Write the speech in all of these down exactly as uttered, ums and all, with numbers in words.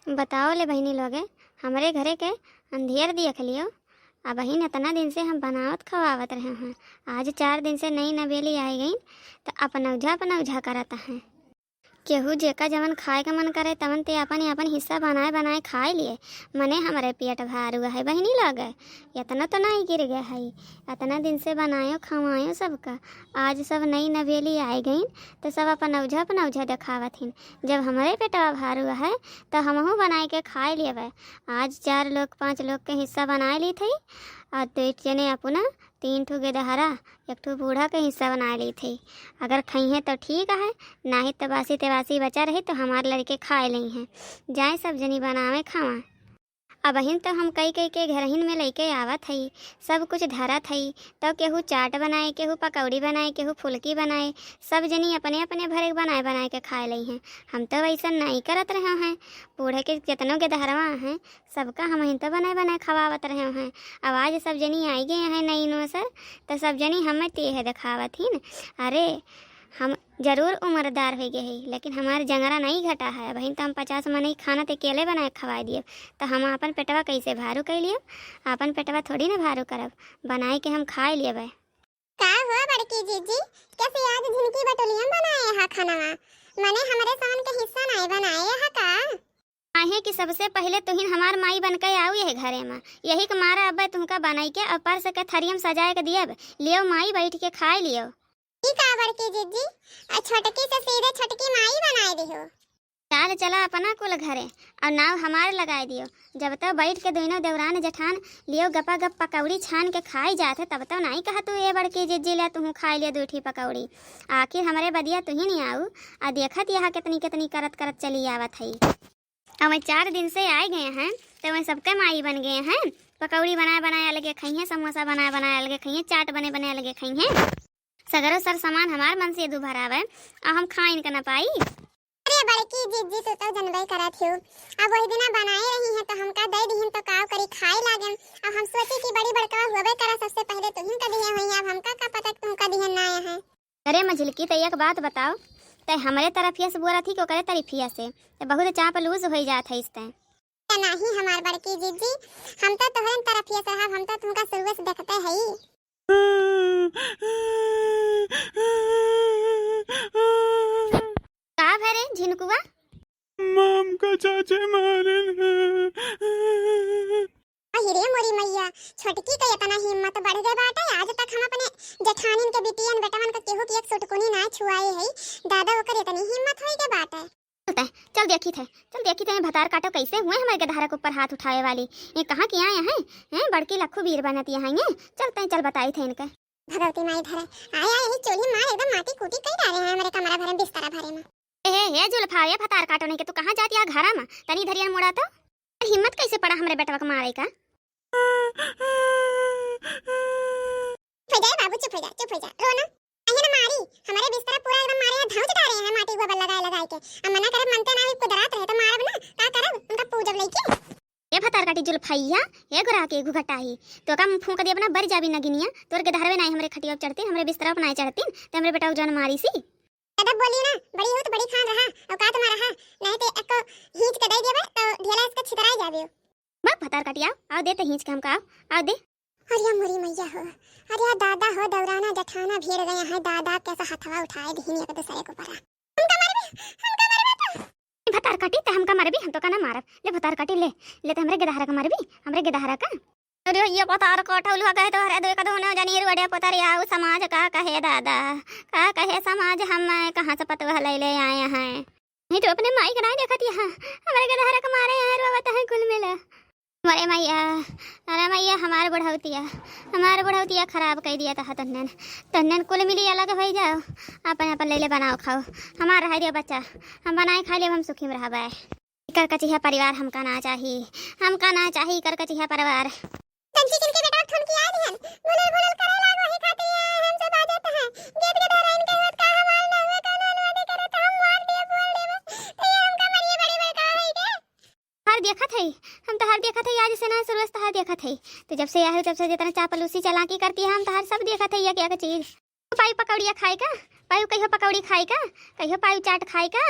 बताओ ले बहिनी लोगे, हमरे घरे के अंधियर देख लियो। अबहिन इतना दिन से हम बनावत खवावत रहे हैं, आज चार दिन से नई नवेली आइ गईं, त अपनौझा अपनौझा करत हैं। केहू जेका जवन खाए का मन करे, तवन ते आपन आपन हिस्सा बनाए बनाए खाए लिए। मने हमरे पेट भारू है बहिनी लोगे, इतना तो नाई गिर गए है। इतना दिन से बनायो खवायो सबका, आज सब नई नवेली आइ गईं, त सब अपनौझा अपनौझा देखावत हिन। जब हमरे पेटवा भारू है, त हमहू बनाए के खाए लेबै। आज चार लोग पाँच लोग के हिस्सा बनाए ली थई, और दो जने अपना, तीन ठो गेदहरा, एक ठो बूढ़ा के हिस्सा बनाए ली थई। अगर खइहें त ठीक है, नाहीं त बासी तेवासी बचा रही त हमार लड़के खाए लइहें। जाए सब जनी बनावे खावा। अबहिन तो हम कई कई के घरहिन में लइके आवत हई, सब कुछ धरत हई, तो केहू चाट बनाए, केहू पकौड़ी बनाए, केहू फुलकी बनाए, सब जनी अपने अपने भरे बनाए बनाए के खाए लइहें। हम तो वैसन नाई करत रहे हैं, बूढ़े के जितनो गेदहरवा हैं, सबका हमहिन तो बनाए बनाए खवावत रहे हैं। अब आज सब जनी आइ गए हैं नई नोसर, तो सब जनी हमें तेह देखावत हिन। अरे, हम जरूर उम्रदार होइ गए हई, लेकिन हमार जंगरा नहीं घटा है। अबहिन तो हम पचास मनई खाना ते अकेले बनाए खवाए दिए, तो हम आपन पेटवा कैसे भारू कइ लिए? आपन पेटवा थोड़ी ना भारू करब, बनाए के हम खाए लेबै। का हुआ बड़की जीजी, कैसे आज झिनकी बटुलियम बनाए हा खानवा? मने हमरे सावन के हिस्सा नहीं बनाए हा का? काहे कि सबसे पहिले तुहिन हमार माई बन के आऊ यह घरे में, यही के मारा अब्बे तुमका बनाई के और परस के थरियम सजाए के दियब। लियो माई, बैठ के खाए लियो। ई का बड़की जीजी, आ छोटकी से सीधे छोटकी माई बनाए दिहो। चाल चला अपना कुल घरे और नाव हमार लगाए दियो। जब तक बैठ के दोनों देवरान जेठान लियो गपा गप पकौड़ी छान के खाई जात है, तब तो नाई कहा तू ए बड़की जीजी ले तुहूँ खाए लियो दू ठी पकौड़ी। आखिर हमरे बदिया तुहिन आऊ आ देखत यहाँ कितनी कितनी करत करत चली आवत है। अब वहीं चार दिन से आए गए हैं, तो वहीं सबके माई बन गए हैं। पकौड़ी बनाए बनाए अलगे खइहें, समोसा बनाए बनाए अलगे खइहें, चाट बने बने अलगे खइहें। सगरो सर सामान हमार मन से दू भरावे, और हम खाइन का न पाई। अरे बड़की जीजी, तू तो जनबे करत हो, अब वही दिना बनाए रही हैं तो हमका दे दिहिन तो काव करी खाए लागेम। अब हम सोची कि बड़ी बड़का हुए करा, सबसे पहले तुहिन का दिए हुई, अब हमका का पता कि तुमका दिहन ना आया है। अरे मझिलकी, तै एक बात बताओ, तै हमरे तरफिया से बोलत ही कि ओकरे तरफिया से? तै बहुत चापलूस होई जात है इस तै। या नाही हमार बड़की जीजी, हम तो तोहरे तरफिया से हब, हम तो तुमका शुरुए से देखते हई। का भरे झिनकुआ? माम का चाचे मारे। अहि रे मोरी मैया, छोटकी के इतना हिम्मत बढ़ गए बाटे। आज तक हम अपने जेठानिन के बिटियन बेटवन के केहू के एक सुटकुनी ना छुआए हई। दादा, ओकर इतनी हिम्मत होई के बाटे। चलते हैं, चल देखी थे, चल देखी थे, भतार काटो कैसे हुए हमारे गदहरा के ऊपर हाथ उठावे वाली। ये कहाँ की आए हैं? हैं, बड़की लखू वीर बनत यहाँ हैं। चलते हैं, चल बताई थे इनके। भगवती माई धरे, आया यही चोली मार एकदम माटी कूटी कई डाले हैं हमारे कमरा भरे, बिस्तरा भरे में। ए, हे, हे, जुल्फा, ए, भतार काटो नहीं के, तू कहाँ जाती है घरा में? तनी धरियन मुड़ा तो। हिम्मत कैसे पड़ा हमरे बेटवा के मारे का? चुप हो जा बाबू, चुप हो जा, चुप हो जा, रो ना। अहे ना मारी, हमारे बिस्तरा पूरा एकदम मारे यहाँ धौंस डारे हैं माटी गोबर लगाए लगाए के। अब मना करे, मनते ना, अभी कुदरात रहे तो मारब ना, का करब, उनका पूजब लइके। ए भतार काटी जुल्फैया, ए गोरा के घुघटाही, तो का फूंक दिया अपना बर जाबी नगिनिया, तोर के धरवे नाई हमरे खटिया पे चढ़तीन, हमरे बिस्तरा पे नाई चढ़तीन, ते हमरे बेटा जौन मारी सी। ज्यादा बोली ना, बड़ी हो तो बड़ी खान रहा, औकात में रहा, नहीं ते एको हींच के दे देबे तो ढेला इसका छितराई जाबे। बा भतार काटी, आओ, आओ दे ते हींच के हमका, आओ, आओ दे। अरे मोरी मैया हो, अरे दादा हो, दौराना जठाना भिड़ गया है, दादा कैसा हथवा उठाए दीन एक दूसरे के ऊपर। हमका मारबे, हमका मारबे तो। भतार काटी, ते हमका मारबी, हम तो का ना मारब। ले भतार काटी, ले, ले ते हमरे गेदहरा का मारबी, हमरे गेदहरा का। अरे ये भतार काटा उलवा गए तो हरे दो का दोनों जनी रुआड़े पतर आऊ, समाज का कहे दादा, का कहे समाज, हम कहाँ से पतवा ले ले आए हैं। नहीं तो अपने माई के नाई देखत यहाँ, हमारे के धारा के मारे यहाँ रोवत है कुल मिला। अरे मैया, अरे मैया, हमार बुढ़ौतिया, हमार बुढ़ौतिया खराब कइ दिया तहा तन्नन, तन्नन कुल मिली अलग होइ जाओ, अपन अपन ले ले बनाओ खाओ, हमार रह दिया बच्चा, हम बनाए खा लेब, हम सुखी में रहबे। कर कचिया परिवार हमका ना चाही, हमका ना चाही कर कचिया परिवार। तंची किनके बेटा फोन किया दिहन, भुलल भुलल करे लाग, वही खातिर ये हमसे बाजत हैं। गेट के धारा इनके होत का हमार ना हुए, कानून वादे करे तो हम मार दिए, बोल देबे। तो ये हमका मारिए बड़े बड़े का है के? हर देखत है, हम तो हर देखत है, आज से ना शुरू से तो हर देखत है। तो जब से आए हो तब से जितना चापलूसी चालाकी करती है, हम तो हर सब देखत है, ये क्या का चीज। पाई पकौड़िया खाए का, पाई कहियो पकौड़ी खाए का, कहियो पाई चाट खाए का।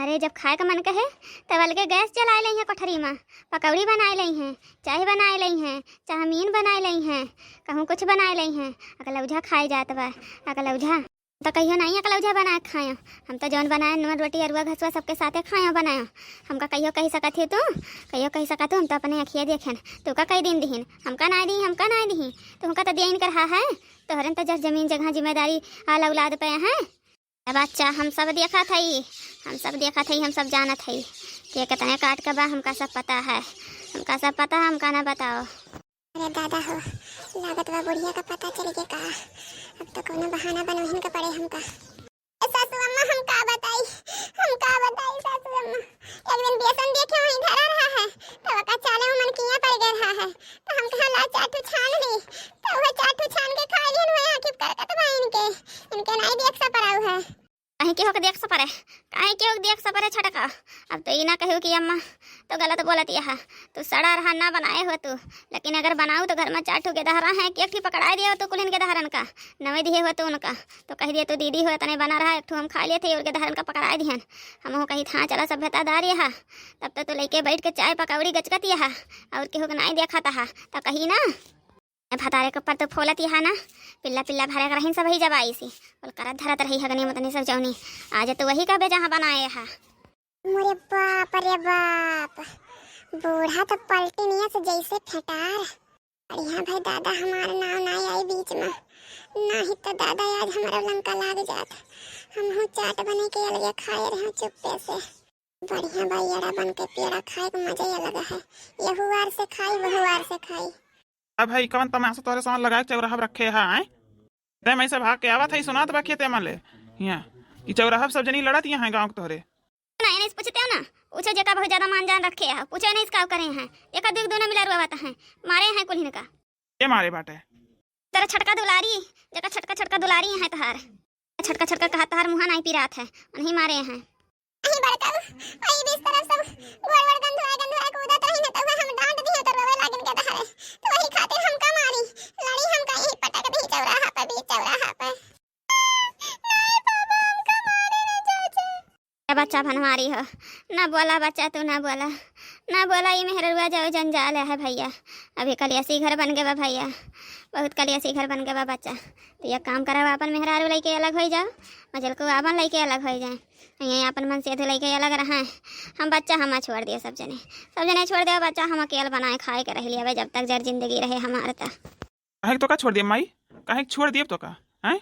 अरे, जब खाए का मन कहे, तब अलगे गैस जलाए लइहें कोठरी मा, पकौड़ी बनाए लइहें, चाय बनाए लइहें, चाउमीन बनाए लइहें, कहूँ कुछ बनाए लइहें। अकलौझा खाए जात बा, अकलौझा। त कहियो नाहीं अकलौझा बनाए खायो। हम त जौन बनाए नून रोटी अरुआ घसुआ सबके साथे खायो बनायो। हमका कहियो कहि सकत ही तू, कहियो कहि सकत हू, हम त अपने अखिया देखेन। तू का कहि दिन दिहिन, हमका नाहीं दिही, हमका नाहीं दिही। तुहका त दिया इनकर हा है, तोहरन त जर जमीन जगह जिम्मेदारी आल औलाद पे है। ए बच्चा, हम सब देखत हई, हम सब देखत हई, हम सब जानत हई कि केतने काट के बा, हमका सब पता है, हमका सब पता है, हमका ना बताओ। अरे दादा हो, लागत बा बुढ़िया का पता चल के का। अब तो कौनो बहाना बनवहिन का पड़े हमका। ए सासू अम्मा, हम का बताई, हम का बताई सासू अम्मा। एक दिन बेसन देखे वहीं धरा रहा है, तो ओका चाले में मन किया पड़ गए रहा है, तो हम कहा ला चार ठो छान ली, तो वह चार ठो छान के खा लिहन, वह आँखी करकत बा इनके, इनके नाहीं देख सा पराऊ है। काहे केहू के देख सपरे, काहे केहू के देख सपरे छटका। अब तो ई ना कहू कि अम्मा तो गलत बोलत यहा, तू सड़ा रहा ना बनाए हो तू, लेकिन अगर बनाऊ तो घर में चार ठो गेदहरा है, एक ठी पकड़ाए दिए हो तू कुलिन गेदहरन का, नवे दिए हो तू उनका, तो कह दिए तू दीदी हो तने बना रहा, एक ठो हम खा लिए थे और गेदहरन का पकड़ाए दिहन। हमहू कही था चला सभ्यतादार यहा, तब तो तू लेके बैठ के चाय पकौड़ी गचकत यहा और केहू के नाई देखा तहा, तो कही ना ए भतारे के ऊपर तो फोलत यहा ना, पिल्ला पिल्ला भरे के रहिन सब ही जब आई सी, बोल करत धरत रही हगने मतने सब जौनी, आज तो वही कहबे जहाँ बनाए हा। मोरे बाप रे बाप, बूढ़ा तो पलटी निया से जैसे फेटार। बढ़िया भाई दादा हमार नाव ना आई बीच में, नाही तो दादा आज हमारा लंका लाग जात। हम हूँ चाट बने के अलगे खाए रहे चुप्पे से। बढ़िया बा, एड़ा बन के पेड़ा खाए के मजा ही अलग है। यहू वार से खाई, वहू वार से खाई। अब भाई, कवन तमाशा तोहरे सामने लगा के चौराहा पे रखे है, आए? तै मैं से भाग के आवत है, सुनात बा खेते में ले। हियाँ, कि चौराहा पे सब जनी लड़त यहाँ गाँव के तोहरे। ना, इन्हें से पूछते हो ना, पूछो जेका बहुत ज्यादा मान जान रखे है, पूछो इन्हें इसका करे हैं। एक दुख दोनों मिला रुआवत हैं, मारे हैं कुल इनका। के मारे बाटे? तेरा छटका दुलारी, जेका छटका छटका दुलारी है तहार। छटका छटका कहा तहार मुँहा नाई पिरात है, उन्हीं मारे हैं। अही बड़कऊ, वही बीस तरफ सब गोड़ वोड़ गंधुआ गंधुआ कूदत रही न, तो हम डांट दिए तो रोवे लागिन के दहाड़े। तो वही खातिर हमका मारी, लड़ी हमका यही पटक दी चौराहा पे, बीच चौराहा पे। नहीं बाबा, हमका मारे ना चाचा। ए बच्चा बनवारी हो, ना बोला बच्चा, तू ना बोला, ना बोला, ये मेहररुआ जाओ जंजाल है भैया। अभी कलियासी घर बन गए बा भैया, बहुत कलियासी घर बन गए बा बच्चा। तो ये काम करा, अपन मेहरारू लेके अलग हो जाओ, मजल को आपन लेके अलग हो जाए। यहीं अपन मन सेधु लइके अलग रहा है। हम बच्चा हमा छोड़ दियो सब जने, सब जने छोड़ दियो बच्चा, हम अकेल बनाए खाए के रह लिया जब तक जर जिंदगी रहे हमार त। काहे के तोका छोड़ दियब माई? काहे के छोड़ दियब तोका? हैं?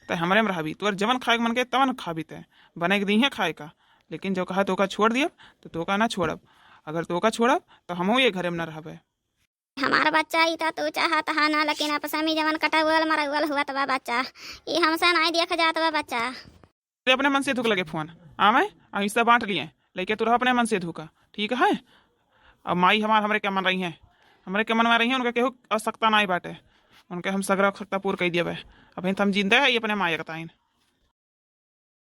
तै हमरे में रहबी, तोर जवन खाए के मन के तवन खाबी तै, बने के दीहे खाए का। लेकिन जो कहा तोका छोड़ दियब तो तोका ना छोड़ब। अगर तोका छोड़ब तो हमहू ये घरे में ना रहबे। हमार बच्चा ई त तू चाहत हा ना, लेकिन आपस में जवन कटौल मरौल हुआ त बा बच्चा, ई हमसे नाई देख जात बा बच्चा। ते अपने मन से धुक लगे फोन, आवे आ हिस्सा बांट लिए, लेके तू रह अपने मन से धुका, ठीक है? अब माई हमार हमरे के मन रही हैं, हमरे के मन में रही हैं, उनका केहू आवश्यकता नाई बाटे, उनके हम सगरा आवश्यकता पूर कर दिया। अभी तो हम जिंदा है, ये अपने माई के ताइन।